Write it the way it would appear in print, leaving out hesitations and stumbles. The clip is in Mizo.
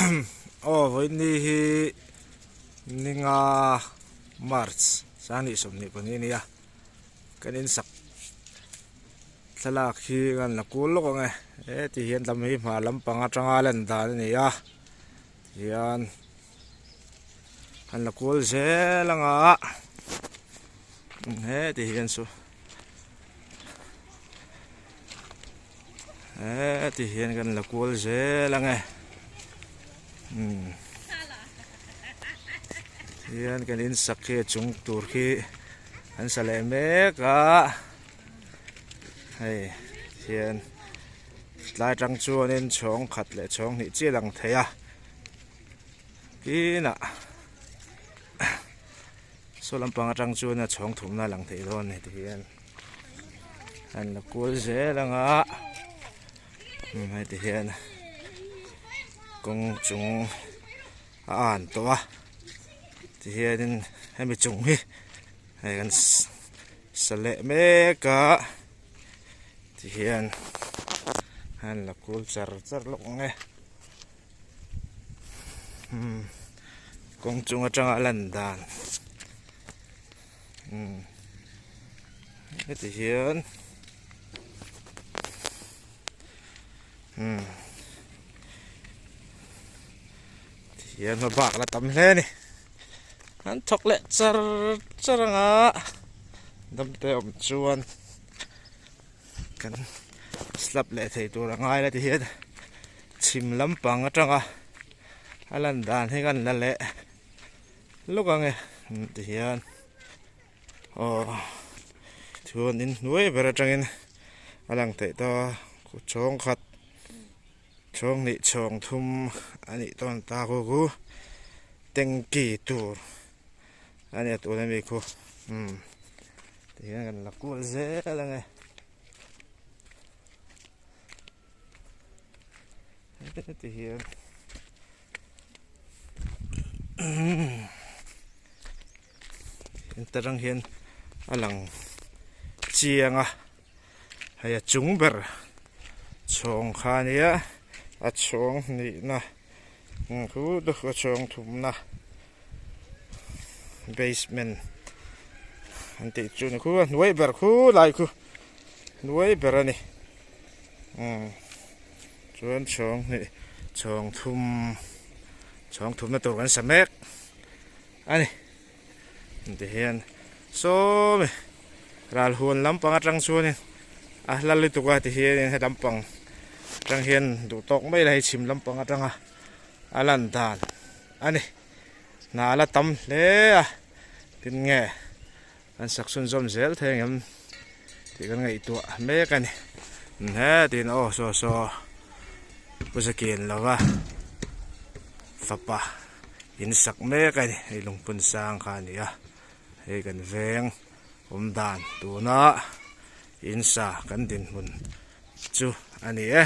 Aw vawiin hi ninga march sanghnih 22 a ni a kan insak thlalak hi kan la kul lawk ang e heti hian lam hi hmar lampang atanga lan dan a ni a tihian an la kual zel ang a heti hian chu heti hian kan la kual zel ang e umm hian kan insak khi a chung tur khi an sa leh mek a hei hian tlai tang chuanin chhawng khat leh chhawng hnih chiah a lang thei a tinah saw lampang atang chuan a chhawng thumna a lang thei dawn a ni tihian an la kual zel ang a hei tihian kawng chung a an tawh a tihianin hemi chung hi hei kan sa leh mek a tihian an la kual char char lawk ang e. Umm kawng chung atanga lan dan umm heti hian umm tihian hma bak la tam hle a ni an thawk leh char char anga damte awm chuan. Kan slab leh thei tur a ngai la ti hian chhim lampang atanga a lan dan hi kan la leh lawk ang e ti hian aw chuan in hnuai ber atangin a lang theih ta chhawng khat chhawng hnih chhawng thum a nih tawn ta khu khu tanky tur a nia tuna mi khu umm. Tihian kan la kual zel ang e. Heti hian tarang hian a lang chiang a hei a chung ber chhawng kha a nia a chhawng hnihna khu a chhawng thumna. Basement an tih chu ni khu a hnuai ber khu lai khu hnuai ber a ni umm chuan chhawng hnih chhawng thum chhawng thumna tur kan sa mek a ni tihian sawmi ral huan lampang atang chuanin a hla lutuk a tihianin he lampang atang hian duh tawk mai la hei chhim lampang atanga a lan dan a ni. Hna a la tam hle a, tin nge an sak chhunzawm zel thei ang em tih kan ngaihtuah mek a ni. He tiin aw saw saw Pu Zakian lova fapa in sak mek a ni, hei lungphun sang kha a ni a, hei kan veng awm dan tuna in sa kan dinhmun chu a ni e.